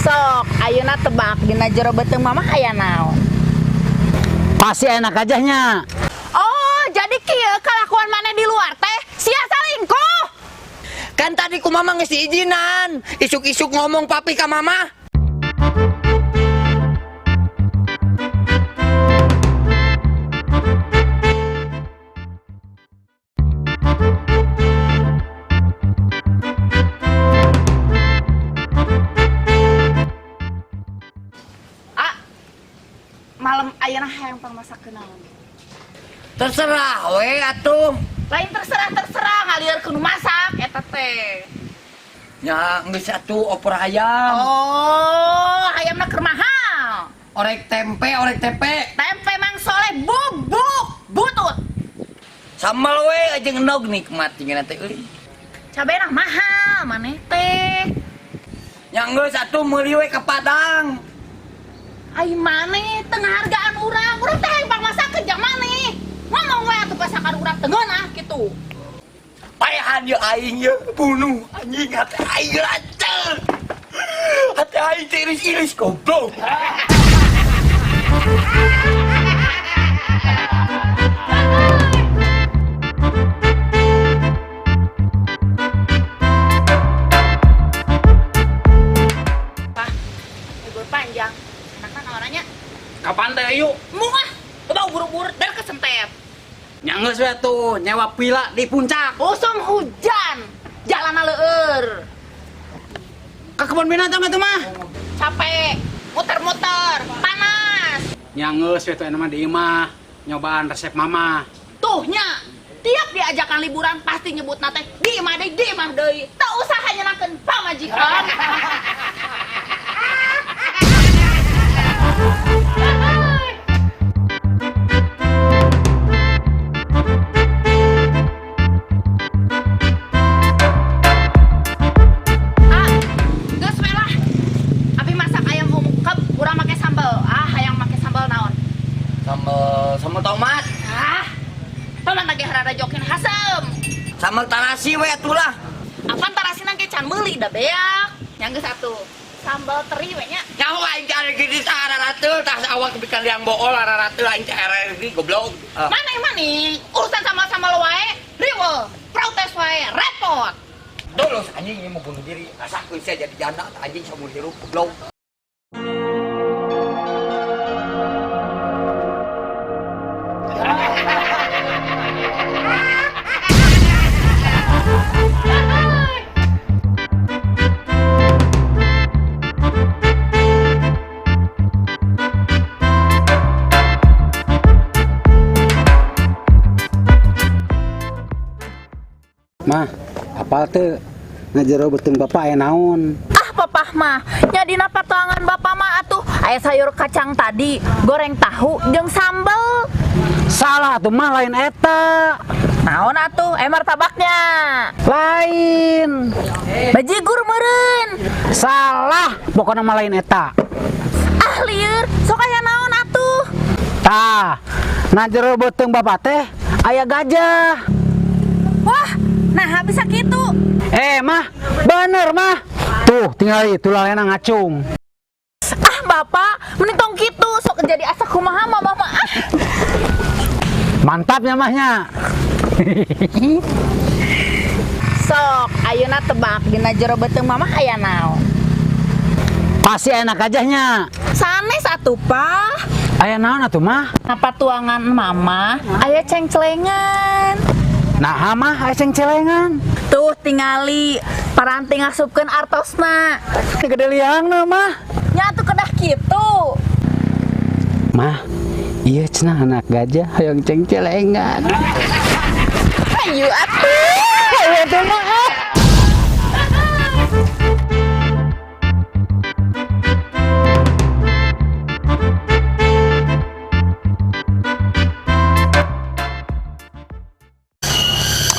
Sok, ayeuna tebak dina jero beuteung mama aya naon? Pasti enak gajahnya. Oh, jadi kieu kalakuan maneh di luar teh sia salingkuh. Kan tadi ku mama geus diizinan. Isuk-isuk ngomong papi ka mama. Ah, malam ayeuna hayang pangmasakeun naon? Terserah we atuh. Lain terserah-terserah ngalir kudu masak eta teh. Nya geus atuh opor ayam. Oh, ayamna keur mahal. Orek tempe, orek tempe. Tempe Mang Soleh bubuk butut. Sambal we aja endog nikmat tinggal teh euy. Cabena mahal maneh teh. Nya geus atuh meuli we ka Padang. Ai maneh teu ngahargaan urang. Urang teh hayang pangmasakeun jang maneh. Ngomong we atuh pasakan urang teu ngeunah kitu. Paehan ye aing ye bunuh anjing hati aing lancar. Hati aing teh iris-iris goblok. Pak, libur panjang. Enakna ka mana nya? Kapan teh yuk? Embung ah, bau buru-buru dan kesentet. Nya geus we tuh nyewa villa di puncak. Usum hujan, jalan leur. Ke kebun binatang atuh mah. Capek, muter-muter, panas. Nya geus we tuh mah di imah nyobaan resep mama. Tuh nya, tiap diajakan liburan pasti nyebut nate di imah deui, di imah deui. Teu usah nyenangkeun pamajikan. Ah, geus we lah. Abi masak ayam ungkep, urang make sambal. Ah, hayang make sambal naon? Sambal sambal tomat, Ah, paman lagi harara jokin hasem. sambal tarasi we atuh lah. Apan tarasina ge can meuli da beak. Yang geus atuh. Sambal teri we nya. Nyaho aing teh alergi di sararateul tah awak bikan liang bool ararateul aing teh alergi goblok. Ah. Mana mana urusan sambal-sambal wae, riweuh, protes wae, repot. Tulus anjing ini mau bunuh diri. Rasakeun sia jadi janda anjing saumur hirup goblok. Mah, apal teu ngajero beuteung bapak aya naon? Ah, papah mah, nya dina patuangan bapak mah atuh aya sayur kacang tadi, goreng tahu jeung sambel. Salah tuh mah lain eta. Naon atuh, martabaknya. Lain. Bajigur meureun. Salah, pokoknya mah lain eta. Ah, lieur, sok aya naon atuh? Tah, na jero beuteung bapak teh aya gajah. Wah, nah bisa gitu. Mah, bener mah. Tuh, tinggal itu lalena ngacung. Ah, bapak, mending tong kitu, sok jadi asa kumaha mama mah. Ah. Mantapnya mahnya. Sok, ayeuna tebak dina jero beuteung mama aya naon? Pasti enak gajahnya. Sanes atuh, Pak. Aya naon atuh mah? Napa tuangan mama aya cengcelengan. Nah, mah aya cengcelengan. Tuh tingali paranti ngasupkeun artosna. Gede liangna mah. Nya atuh kedah kitu. Mah, iya cenah anak gajah hayang cengcelengan. Ayo atuh. Ayo atuh mah. Ah.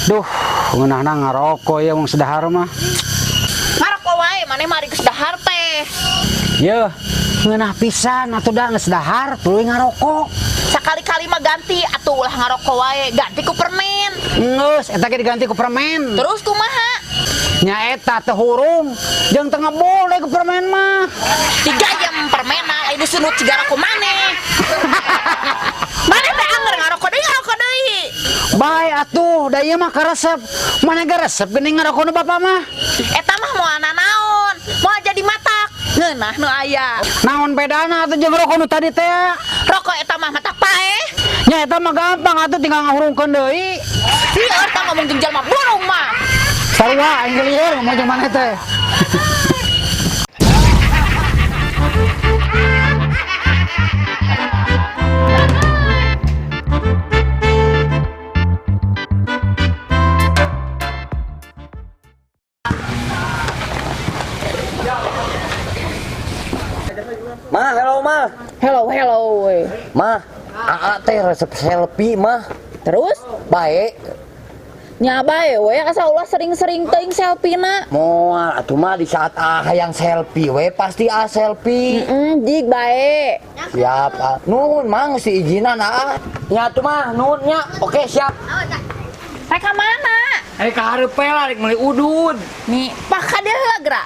Duh, ngeunahna ngarokok ya wong sedahar mah. Ngarokok wae maneh mah ari geus dahar teh. Yeuh, ngeunah pisan atuh da geus dahar tuluy ngarokok. Sakali-kali mah ganti atuh ulah ngarokok wae, ganti ku permen. Geus, eta ge diganti ku permen. Terus kumaha? Nya eta teu hurung jeung teu ngebul deui ku permen mah. Digayem permena lain disunut siga rokok maneh. Maneh teh anger ngarokok deui ngarokok deui. Bae atuh, da ieu mah karesep. Maneh ge resep geuning ngarokok nu bapa mah. Eta mah moal nanaon, moal jadi matak. Ngeunah nu aya. Naon bedana atuh jeung rokok nu tadi teh? Rokok eta mah matak paeh. Nya eta mah gampang atuh tinggal ngahurungkeun deui. Lieur tah ngomong jeung jalma burung mah. Sarua aing ge lieur ngomong jeung maneh teh. Ma, hello ma. Hello, hello we. Ma, Aa teh resep selfie mah. Terus Baik. nya bae we asa ulah sering-sering teuing selfie-na. Moal atuh mah di saat ah hayang selfie we pasti ah selfie. Jig bae. Siap, ah. Nuhun mang si izinan ah. Nya atuh mah nuhun nya. Oke, siap. Rek ka mana? Eh ka hareup we lah rek meuli udud. Nih, pak ka dieu heula geura.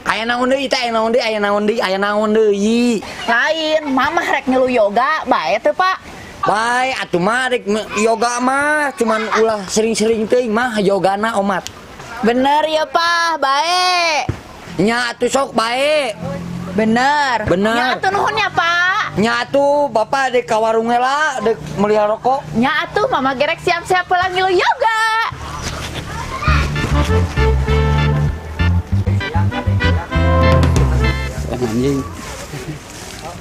Aya naon deui teh, aya naon deui, aya naon deui, aya naon deui. Lain, mamah rek ngilu yoga, bae teu, Pak. Bae atuh mah rek yoga mah cuman ulah sering-sering teuing mah yogana omat. Bener ya, Pak, bae. Nya atuh sok bae. Bener. Bener. Nya atuh nuhun ya, Pak. Nya atuh bapak dek ka warung heula dek meuli rokok. Nya atuh mama gerek siap-siap pulang ngilu yoga. Anjing.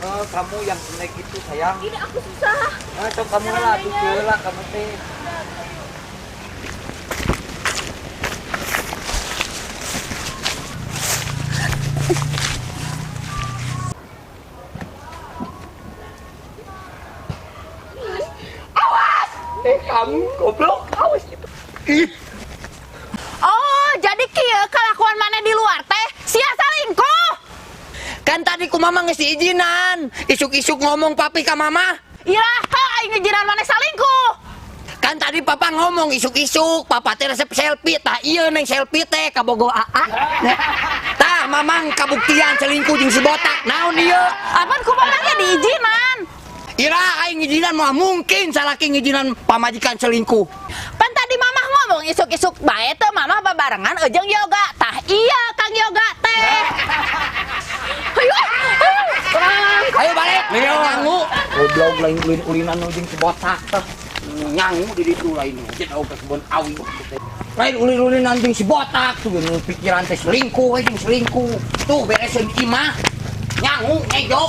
Kamu yang naik itu sayang. Ini aku susah. Nah, sok kamu lah atuh heula kamu teh. Awas! Eh kamu goblok, awas gitu. Ih, Oh, jadi kieu kelakuan maneh di luar teh sia salingkuh. kan tadi ku mama geus diizinan. Isuk-isuk ngomong papi ka mama. Iraha aing ngejiran maneh salingkuh. Kan tadi papa ngomong isuk-isuk, papa teh resep selfie, tah ieu neng selfie teh kabogo aa. Tah mamang kabuktian selingkuh jeung si botak. Naon ieu? Apaan ku mamah ge diizinan? Ira aing ngijinan mah mungkin salaki ngijinan pamajikan selingkuh. Pan tadi mamah ngomong isuk-isuk bae teh mamah babarengan eujeung yoga. Tah iya Kang Yoga teh. Hayu. Hayu. Ayo balik. Nyangu. Goblok lain ulin-ulinan nu jeung si botak teh. Nyangu di ditu lain jeung ke kebon awi. Lain ulin-ulinan jeung si botak tuh nu pikiran teh selingkuh we jeung selingkuh. Tuh beresin imah. Nyangu ngejo.